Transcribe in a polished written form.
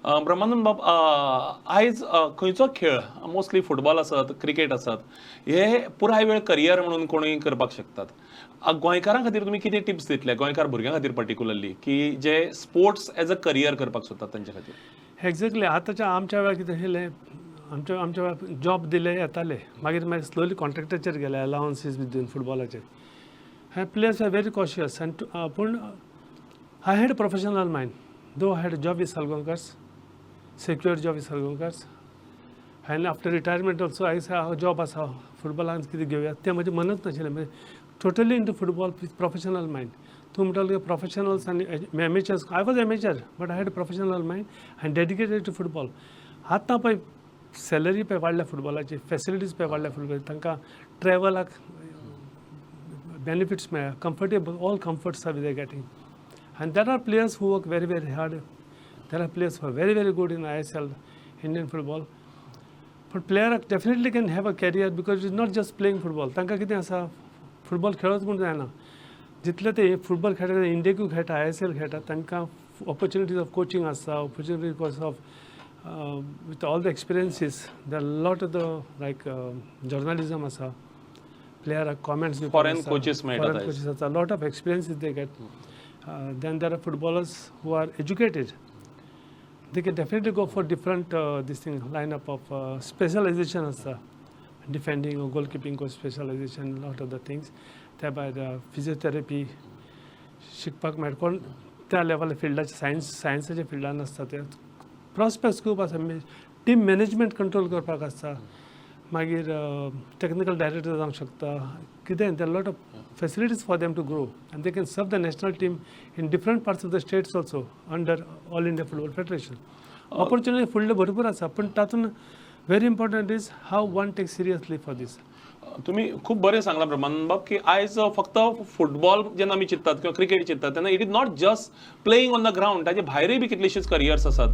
ब्रह्मानंद बाब, आयज खंयचो खेळ, मोस्टली फुटबॉल आसत, क्रिकेट आसत, हे पुराय वेळ करियर म्हणून कोणूय करपाक शकतात. गोंयकारां खातीर तुमी कितें टिप्स दितले, गोंयकार भुरग्यां खातीर पर्टिक्युलरली, की जे स्पोर्ट्स एज अ करियर करपाक सोदतात तांचे खातीर? एक्झॅक्टली. आतांच्या आमच्या वेळार कितें आशिल्लें, आमच्या वेळार जॉब दिले येताले, मागीर मागीर स्लोली कॉन्ट्रॅक्टाचेर गेले, अलावन्सीस बी दिवन फुटबॉलाचेर. हे प्लेयर्स are very cautious आनी पूण I had professional mind, though I had job with Salgaonkars, secure job with Salgaonkars, and after retirement also I job आसा, फुटबॉलान कितें घेवया तें म्हजें मनच नाशिल्लें. म्हणजे totally into football with professional mind. तूं म्हणटालो प्रोफेशनल्स आनी amateurs, I was amateur but I had professional mind and dedicated to football. आतां पळय सॅलरी पळय वाडल्या फुटबॉलाची, फेसिलिटीज पळय वाडल्या फुटबॉल, तांकां ट्रॅवलाक बेनिफिट्स मेळ्ळ्या, comfortable, all comforts are they getting. And there are players who work very, very hard. There are players who are very, very good in ISL, Indian football. But player definitely can have a career because it's not just playing football. तांकां कितें आसा, football खेळत म्हूण जायना. जितले ते football खेळटा, इंडियेकूय खेळटा, ISL खेळटा, तांकां ऑपॉर्च्युनिटीज ऑफ कोचिंग आसता, opportunities of with all the experiences, the lot of the like journalism आसा, प्लेयराक comments. Foreign coaches मेळटात फॉरेन आयज. कोचीस आसा, lot of experiences they get. Then there are footballers who are educated. They can definitely go for different this thing, lineup of specialization आसता, defending or goalkeeping coach specialization, lot of the things. त्या भायर physiotherapy शिकपाक मेळटा. कोण त्या level फिल्डाचे science, सायन्साच्या फिल्डान आसता, ते प्रॉस्पेक्ट्स खूब आसा. टीम मॅनेजमेंट कंट्रोल करपाक आसता, मागीर टॅक्निकल डायरेक्टर जावंक शकता, कितें. There lot of facilities for them to grow and they can serve the national team in different parts of the states also under All India Football Federation. Opportunity फुडले भरपूर आसा, पूण तातूंत very important is how one take seriously for this. तुम्ही खूप बरें सांगलां ब्रह्मानंद बाब, की आयज फक्त फुटबॉल जेन्ना आमी चिंततात किंवा क्रिकेट चिंततात तेन्ना it is not just playing on the ground, ताजे भायरूय बी कितलेशेच करियर्स आसात.